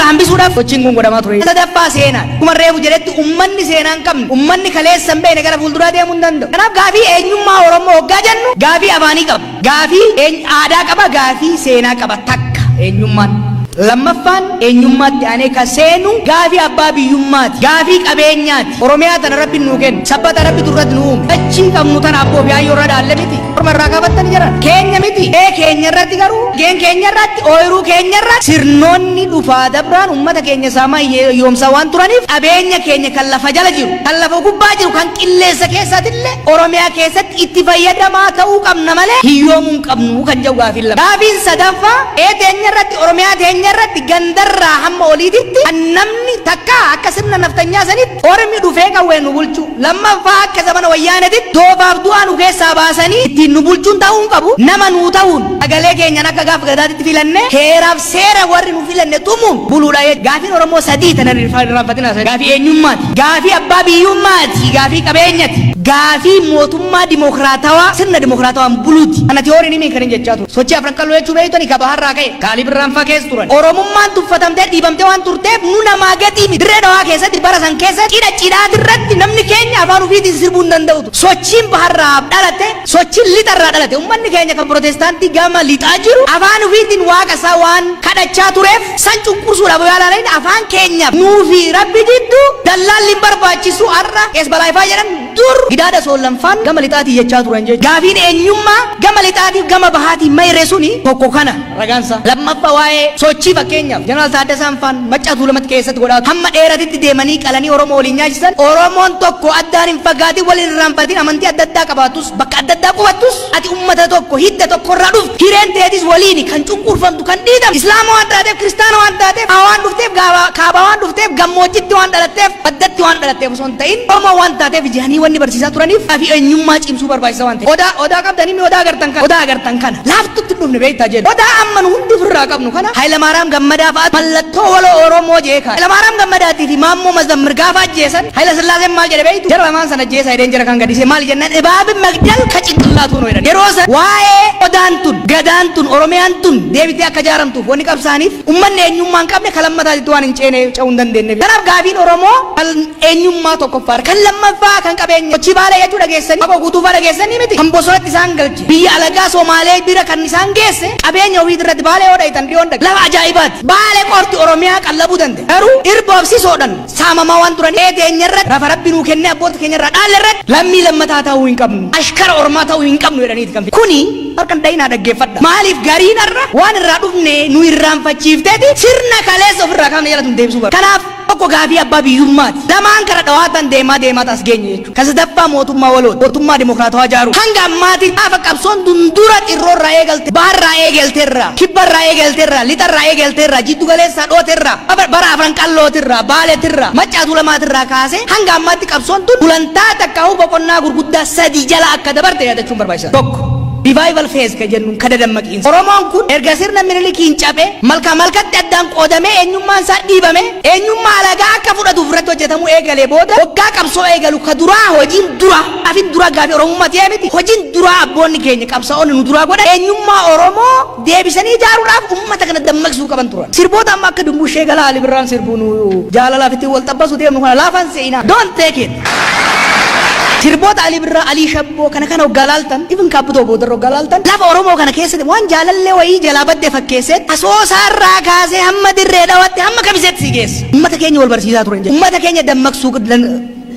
Ofirraa hambisuudhaaf sochiin kun godhamaa ture. Sadaffaa seenaadha. Akkuma reefu jedhetti ummanni seenaa hin qabne, ummanni kaleessa hin beekne gara fuulduraa deemuu hin danda'u. Kanaaf gaafii eenyummaa Oromoo hoggaa jennu gaafii afaanii qaba, gaafii aadaa qaba, gaafii seenaa qaba takka eenyummaan. Lammaffaan eenyummaatti aanee ka seenu gaafii abbaa biyyummaati, gaafii qabeenyaati. Oromiyaa tana Rabbi nuu kenne, sabbata Rabbitu irratti nu uume. Dachii qabnu tana abboo fi aayyoo irraa dhaalle miti. Orma irraa kaafattani jedhan. Keenya miti. Ee keenya irratti garuu, geen keenya irratti, ooyiruu keenya irratti sirnoonni dhufaa dabraan ummata keenya saamaa hiyyoomsaa waan turaniif qabeenya keenya kan lafa jala jiru, kan lafa gubbaa jiru, kan qilleensa keessaatillee Oromiyaa keessatti itti fayyadamaa ta'uu qabna malee hiyyoomuu hin qabnu kan jedhu gaafiin lama. Gaafiin sadaffaa ee teenya irratti, Oromiyaa teenya irratti gandarraa hamma oliititti kan namni takka akka sirna naftanyaa sanitti ormi dhufee qawween nu bulchuu, lammaffaa akka zamana Wayyaanetitti doofaaf du'aa nu keessaa baasanii ittiin nu bulchuun ta'uu hin qabu. Nama nuu ta'uun sagalee keenyan akka gaafa Gadaatitti filannee heeraaf seera warri nu filanne tumuun buluudha jechuudha. Gaafiin Oromoo sadii tana hin irraanfatinaa. Gaafii eenyummaati. Gaafii abbaa biyyummaati. Gaafii qabeenyati. Gaafii mootummaa dimokiraatawaa sirna dimokiraatawaan buluuti. Kana tiyooriin himi kan hin jechaa ture. Sochii Afran Qalloo jechuu beektani ka baharraa ka'e ka Alii Birraan faa keessa turan. Oromummaan tuffatamtee dhiibamtee waan turteef nu namaa gadii miti. Dirree Dhawaa keessatti bara san keessa cidha cidhaatirratti namni keenya afaan ofiitiin sirbuu hin danda'u ture. Sochiin baharraa dhalate, sochiin lixarraa dhalate. Ummanni keenya kan Pirootestaantii gama lixaa jiru afaan ofiitiin waaqa isaa waan kadhachaa tureef san cunqursuudhaaf yoo ilaalan afaan keenyaaf nuufi Rabbi jidduu dallaalli hin barbaachisu. Har'a Qees Balaayifaa jedhan dur Gidaada Soollanfaan gama lixaatii jechaa turan jechuudha. Gaafiin eenyummaa gama lixaatiif gama bahaatiin mayre suni tokko kana ragaan isaa. Lammaffaa waa'ee sochii fakkeenyaaf Jeneraal Taaddasaan faan Maccaa Tuulamatti keessatti godhaa hamma dheeratitti deemanii qalanii Oromoo waliin nyaachisan. Oromoon tokko addaan hin fagaatin, wal hin irraanfatin, amantii adda addaa qabaatus, bakka adda addaa qubattus ati ummata tokko hidda tokko irraa dhufte, hireen teetis waliini, kan cunqurfamtu, kan dhiitamtu Islaama waan taateef, kiristaana waan taateef, bahaa waan dhufteef, kaabaa waan dhufteef, gammoojjitti waan dhalatteef, baddatti waan dhalatteef osoo hin ta'in Oromoo waan taateef jedhanii wanni barsiisaa turaniif fi eenyummaa cimsuu barbaachisa waan ta'eef. Odaa odaa qabdanii mi odaa agartan kana, odaa agartan kana laaftutti hin dhufne beektaa jedhu. Odaa amma nu hundi ofirraa qabnu kana Hayilamaaraam Gammadaa fa'aatu mallattoo waloo Oromoo jee kaa'e. Hayilamaaraam Gammadaatii fi Maammoo Mazammir gaafa ajjeesan Hayila Sillaaseen maal jedhe beektu? Jara lamaan sana ajjeesaa jedheen jara kan gadhiise maal jennaan ibaabi magdal ka cinqillaatu nu jedhan. Yeroo san waa'ee odaan tun, Gadaan tun, Oromiyaan tun deebitee akka ijaaramtuuf wanni qabsaaniif ummanni eenyummaa hin qabne kan lammataatitti waan hin ceene ce'uu hin dandeenyeef. Kanaaf gaafiin Oromoo kan eenyummaa tokkoffaadha. Kan lammaffaa kan qabeenya. Sochii Baalee jechuu dhageessanii, Waaqoo Guutuu fa'aa dhageessanii miti. Kan bosonatti isaan galche, biyya alagaa Somaalee bira kan isaan geesse qabeenya ofiit irratti. Baalee yoo dhayxan dhiyoon dhaqe. Lafa ajaa'ibaati. Baalee qorti Oromiyaa qallabuu danda'e. Garuu irboof sisoodhan saamamaa waan turaniif qe'ee teenya irratti, lafa Rabbi nuu kennee abboota keenya irraa dhaalle irratti lammii lammataa ta'uu hin qabnu, ashkara ormaa ta'uu hin qabnu jedhaniiti kan. Kuni harka hin dhayinaa, dhaggeeffadha. Maaliif gariin har'a waan irraa dhufne nu irraanfachiifteeti sirna kaleessa ofirraa kaafne jala tun deebisuu barbaaddi. Kanaaf tokko gaafii abbaa biyyummaati. Lamaan kara dhawaatan deemaa deemaa as geenye jechuudha. Ka sadaffaa mootummaa walooti. Mootummaa dimokiraatawaa ijaaruu. Hanga ammaati gaafa qabsoon tun dura Xirroorraa eegalte, baharraa eegalterraa, kibbarraa eegalterraa, lixarraa eegalterraa, jiddu galeessaa dhooterraa, bara Afran Qallootirraa, Baaletirraa, Maccaa Tuulamaatirraa kaasee hanga ammaatti qabsoon tun gulantaa takkaahuu boqonnaa gurguddaa sadii jala akka dabarte yaadachuun barbaachisaadha. Tokko. Revival phase ka jennuun ka dadammaqiinsa. Oromoon kun erga sirna Minilikiin cabee malkaa malkatti addaan qoodamee eenyummaan isaa dhiibamee eenyummaa alagaa akka fudhatuuf irratti hojjetamuu eegalee booda waggaa qabsoo eegalu ka duraa, hojiin duraa, gaafin duraa gaafii Oromummaa ta'ee miti, hojiin duraa abboonni keenya qabsaa'onni nu duraa godhan eenyummaa Oromoo deebisanii ijaaruudhaaf ummata kana dammaqsuu qaban turan. Sirboota amma akka Dumbushee Galaa Ali Birraan sirbu nu jaalalaaf ittiin wal xabbasu deemnu kana laafaan se'inaa. Don't take it. Sirboota Ali Birraa, Alii Shabboo kana kana hoggaa laaltan, even Kaabbutoo boodarra hoggaa laaltan, lafa Oromoo kana keessatti waan jaalallee wayii jalaa badde fakkeessee Asoosaarraa kaasee hamma Dirree Dhawaatti, hamma Kamiseetti si geessa. Ummata keenya wal barsiisaa turan jechuudha. Ummata keenya dammaqsuu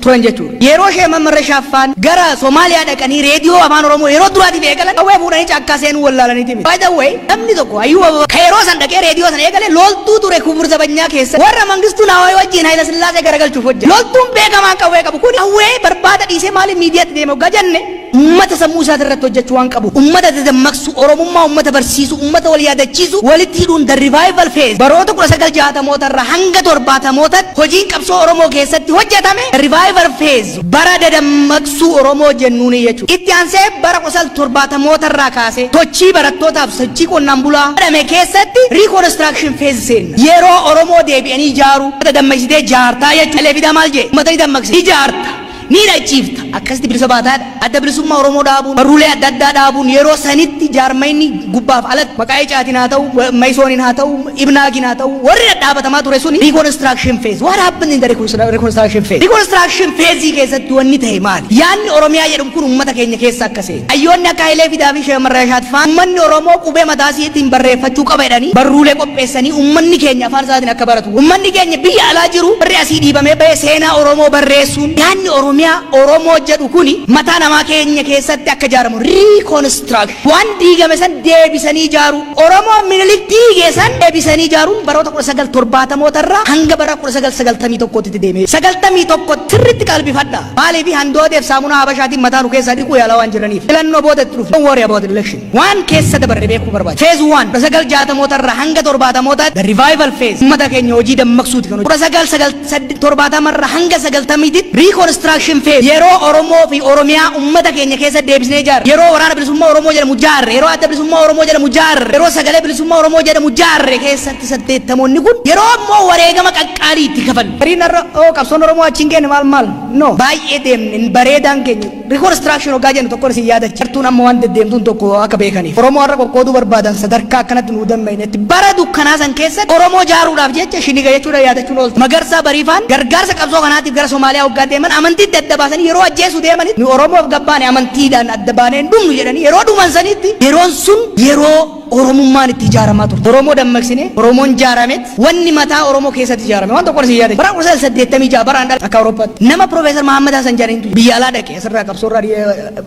turan jechuudha. Yeroo Sheek Mamarra Shaaffaan gara Somaaliyaa dhaqanii reediyoo afaan Oromoo yeroo duraatiif eegalan qawwee fuudhanii caakkaa seenuu wallaalaniiti miti. By the way, namni tokko hayyuu ka yeroo san dhaqee reediyoo sana eegale loltuu ture Kubur Zabanyaa keessa warra Mangistuu Nawaay wajjin Hayila Sillaasee garagalchuuf hojjeta. Loltuun beekamaan qawwee qabu kun qawwee barbaada dhiisee maaliif miidiyaatti deeme hoggaa jenne, ummata sammuu isaati irratti hojjechuu waan qabu, ummata dadammaqsuu, Oromummaa ummata barsiisuu, ummata wal yaadachiisuu, walitti hidhuun. The revival phase, baroota 1960moota irraa hanga 70mootaatti hojiin qabsoo Oromoo keessatti hojjetame the revival phase, bara dadammaqsuu Oromoo jennuuni jechuudha. Itti aansee bara 1970moota irraa kaasee sochii barattootaaf sochii qonnaan bulaa godhame keessatti reconstruction phase seenna. Yeroo Oromoo deebi'anii ijaaruu, dadammaqsitee ijaartaa jechuudha. Hayilee Fidaa maal jedhe? Ummata ni dammaqsite, ijaarta. Ni hidhachiifta. Akkasitti bilisa baataadha. Adda Bilisummaa Oromoo dhaabuun, barruulee adda addaa dhaabuun, yeroo sanitti jaarmayni gubbaaf alatti maqaa Icaatiin haa ta'u, Mayisooniin haa ta'u, Ibnaagiin haa ta'u, warri dhadhaabatamaa ture suni reconstruction phase. What happened in the reconstruction phase? Reconstruction phase keessatti wanni ta'e maali? Yaadni Oromiyaa jedhamu kun uummata keenya keessa akka seene. Hayyoonni akka Hayilee Fidaa fi Sheekh Marrashaat fa'aan uummanni Oromoo qubee mataa isiitiin barreeffachuu qaba jedhanii barruulee qopheessanii uummanni keenya afaan isaatiin akka baratu. Uummanni keenya biyya alaa jiru, warri asii dhiibamee bahe, seenaa Oromoo barreessuun yaadni Oromiyaa, Oromoo jedhu kuni mataa namaa keenya keessatti akka ijaaramu, reconstruction, waan diigame san deebisanii ijaaru, Oromoo Minilik diige san deebisanii ijaaruun baroota 1970moota irraa hanga bara 1991tti deeme. 91 sirriitti qalbifadha. Maaliif? Handooteef saamunaa Habashaatiin mataa nu keessaa dhiquu yaalaa waan jiraniif. Filannoo booda itti dhufu. Don't worry about election. Waan keessa dabarre beekuu barbaada. Phase 1, 1960moota irraa hanga 70moota, the revival phase, uummata keenya hojii dammaqsuuti kan. 1970 irraa hanga 90miitti reconstruction phase, yeroo Oromoo fi Oromiyaa uummata keenya keessa deebisnee ijaarre, yeroo Waraana Bilisummaa Oromoo jedhamu jaarre, yeroo Adda Bilisummaa Oromoo jedhamu jaarre, yeroo Sagalee Bilisummaa Oromoo jedhamu jaarre keessatti, 80moonni kun yeroo immoo wareegama qaqqaalii itti kafalle. Gariin har'a oo qabsoon Oromoo achiin keenya maal maal no baay'ee deemne bareedaan keenya. Reconstruction hoggaa jennu tokko isin yaadachi. Jartuun amma waan deddeemtuun tokko akka beekaniif. Oromoo har'a qoqqooduu barbaadan sadarkaa akkanatti nuu dammaynetti bara dukkanaa san keessatti Oromoo jaaruudhaaf jecha shiniga jechuudha yaadachuun ooltu. Magarsaa Bariifaan gargaarsa qabsoo kanaatiif gara Somaaliyaa hoggaa deeman amantiitti adda baasanii yeroo ajjeesuu deemanitti, nu Oromoof gabbaane, amantiidhaan adda baanee hin dhumnu jedhanii yeroo dhuman sanitti, yeroon sun yeroo Oromummaan itti ijaaramaa turte. Oromoo dammaqsine, Oromoon ijaaramet, wanni mataa Oromoo keessatti ijaarame waan tokko isin yaada. Bara 1986, bara dhala akka Awurooppaatti, nama Profeesar Mahammad Hassan jedhanitu biyya alaa dhaqe, asirraa qabsoorraa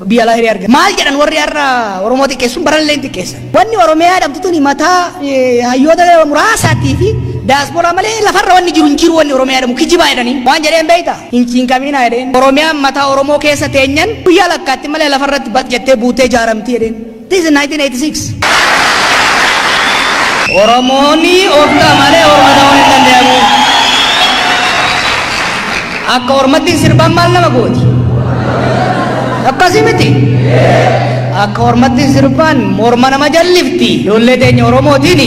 biyya alaa hiree argate. Maal jedhan? Warri har'a Oromoo xiqqeessuun barallee hin xiqqeessan. Wanni Oromiyaa jedhamtu tuni mataa hayyoota muraasaatii fi daasporaa malee lafarra wanni jiru hin jiru, wanni Oromiyaa jedhamu kijibaa jedhanii. Waan jedheen beektaa? Hin cinqaminaa jedheen. Oromiyaan mataa Oromoo keessa teenyan guyyaa lakkaatti malee lafarratti bat jettee buutee ijaaramti jedheen. This is 1986. Oromooni of ta'a malee orma ta'uun hin danda'amu. Akka ormatti sirbaan maal nama gooti? Akkasii miti. Akka ormatti sirbaan morma nama jallifti. Ijoollee teenya Oromootiin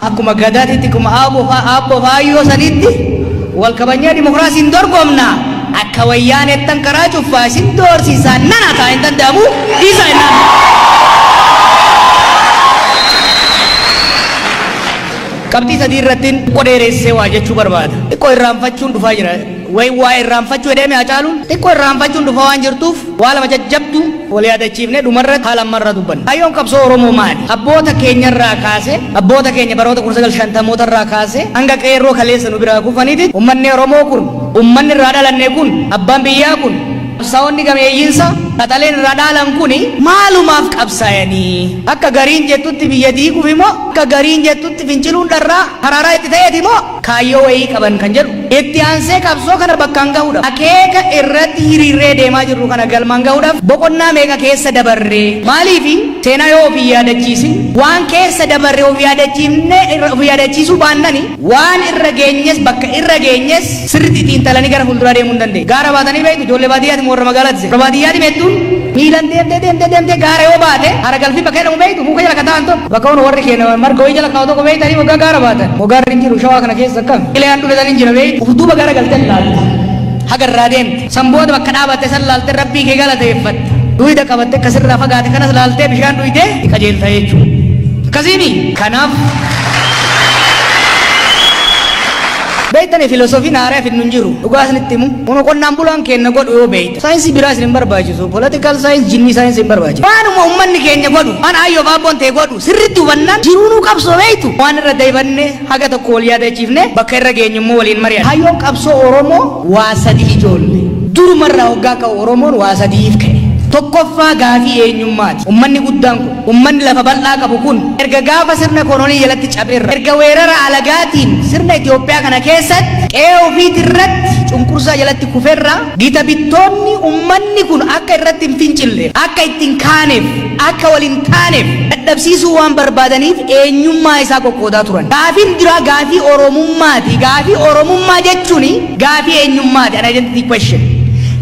akkuma gadaatitti, akkuma aabboo faayyoo sanitti wal kabajnee dimokiraasiin dorgomna. Akka wayyaanettan karaa cuffaa isin doorsiisaa nana ta'a hin danda'amu, dhiisaa jennaan. Qabxii sadii irratti xiqqoo dheeressee waa jechuu barbaada. Xiqqoo irraanfachuun dhufaa jira. Wayi waa irraanfachuu jedhee Haacaaluun xiqqoo irraanfachuun dhufaa waan jirtuuf, waa lama jajjabdu wal yaadachiifnee dhumarratti haala ammarraa dubbanna. Kaayyoon qabsoo Oromoo maali? Abboota keenyarraa kaase, abboota keenya baroota 1950moota irraa kaase hanga qeerroo kaleessa nu biraa kufaniiti, uummanni Oromoo kun, uummanni irraa dhalanne kun, abbaan biyyaa kun, qabsaa'onni gameeyyiinsa qaxaleen irraa dhaalan kun maalumaaf qabsaa'anii? Akka gariin jettutti biyya diiguuf immoo, akka gariin jettutti finciluun dharraa haraaraa itti ta'eeti immoo, kaayyoo wayii qaban kan jedhu. Itti aansee qabsoo kana bakkaan gahuudhaaf, akeeka irratti hiriirree deemaa jirru kana galmaan gahuudhaaf boqonnaa meeqa keessa dabarree? Maaliifi seenaa yoo ofii yaadachiisin, waan keessa dabarre of yaadachiifne, of yaadachiisuu baannani, waan irra geenyes, bakka irra geenyes sirriitti xiinxalanii gara fuulduraa deemuu hin dandeenye. Gaara baatanii beektu? Ijoollee baadiyyaati moo warra magaalaati? Warra baadiyyaati beektuun miilan deemtee deemtee deemtee gaara yoo baate, hara galfii bakka jedhamu beektu? Muka jala kataan tokko, bakka kun warri keenya marga wayii jala kaa'u tokko beektanii? Waggaa gaara baatan mogaarri hin jiru Shawaa kana keessa akkam qileen dhufe san hin jira beektu? Uf duuba gara galtee laalta, haga irraa deemte san booda bakka dhaabatte san laalte, Rabbii kee galateeffatte, duyda qabatte akkasirraa fagaate kanas laaltee bishaan dhuyde qajeelta jechuudha. Akkasiimi kanaaf beektani, filosoofiin haaraa fidnu hin jiru. Dhugaa isinitti himu. Kun qonnaan bulaan keenya godhu yoo beekta. Saayinsii biraa isin hin barbaachisu. Political science, jinnii saayinsii hin barbaachisu. Waanuma uummanni keenya godhu, waan aayyoo fi abboon ta'e godhu sirriitti hubannaan jiruunuu qabsoo beektu. Waan irra deebanne haga tokko wal yaadachiifne, bakka irra geenyu immoo waliin mari'an. Kaayyoon qabsoo Oromoo waa sadii ijoolle. Durumarraa hoggaa ka'u Oromoon waa sadiif ka'e. Tokkoffaa gaafii eenyummaati. Uummanni guddaan kun, uummanni lafa bal'aa qabu kun, erga gaafa sirna kolonii jalatti cabeerra, erga weerara alagaatiin sirna Itoophiyaa kana keessatti qe'ee ofiitirratti cunqursaa jalatti kuferra, gita bittoonni uummanni kun akka irratti hin fincille, akka itti hin kaaneef, akka wal hin taaneef dadhabsiisuu waan barbaadaniif eenyummaa isaa qoqqoodaa turan. Gaafiin duraa gaafii Oromummaati. Gaafii Oromummaa jechuun gaafii eenyummaati. An identity question.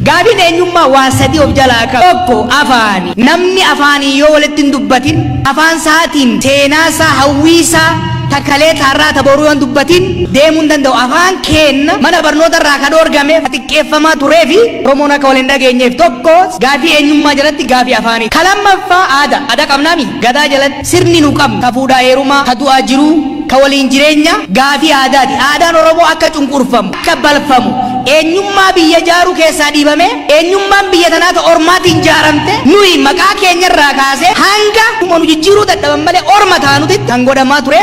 Gaafiin eenyummaa waa sadii of jalaa qaba. Tokko afaani. Namni afaanii yoo walitti hin dubbatin, afaan isaatiin seenaa isaa, hawwii isaa, Ta kalee, taarraa, ta boruu yoon dubbatin deemuu hin danda'u. Afaan keenna mana barnoota irraa ka dhoorgameef, ka xiqqeeffamaa turee fi Oromoon akka wal hin dhageenyeef tokko gaafii eenyummaa jalatti gaafii afaanii. Ka lammaffaa aada. Aadaa qabnaami? Gadaa jalatti sirni nu qabnu ka fuudhaa heerumaa, ka du'aa jiruu, ka waliin jireenya gaafii aadaati. Aadaan Oromoo akka cunqurfamu, akka balfamu, eenyummaa biyya jaaruu keessaa dhiibamee eenyummaan biyya tanaa ta ormaatiin jaaramte nuyi maqaa keenyarraa kaasee hanga nu jijjiiruu dadhaban malee orma taanutitti kan godhamaa tureef.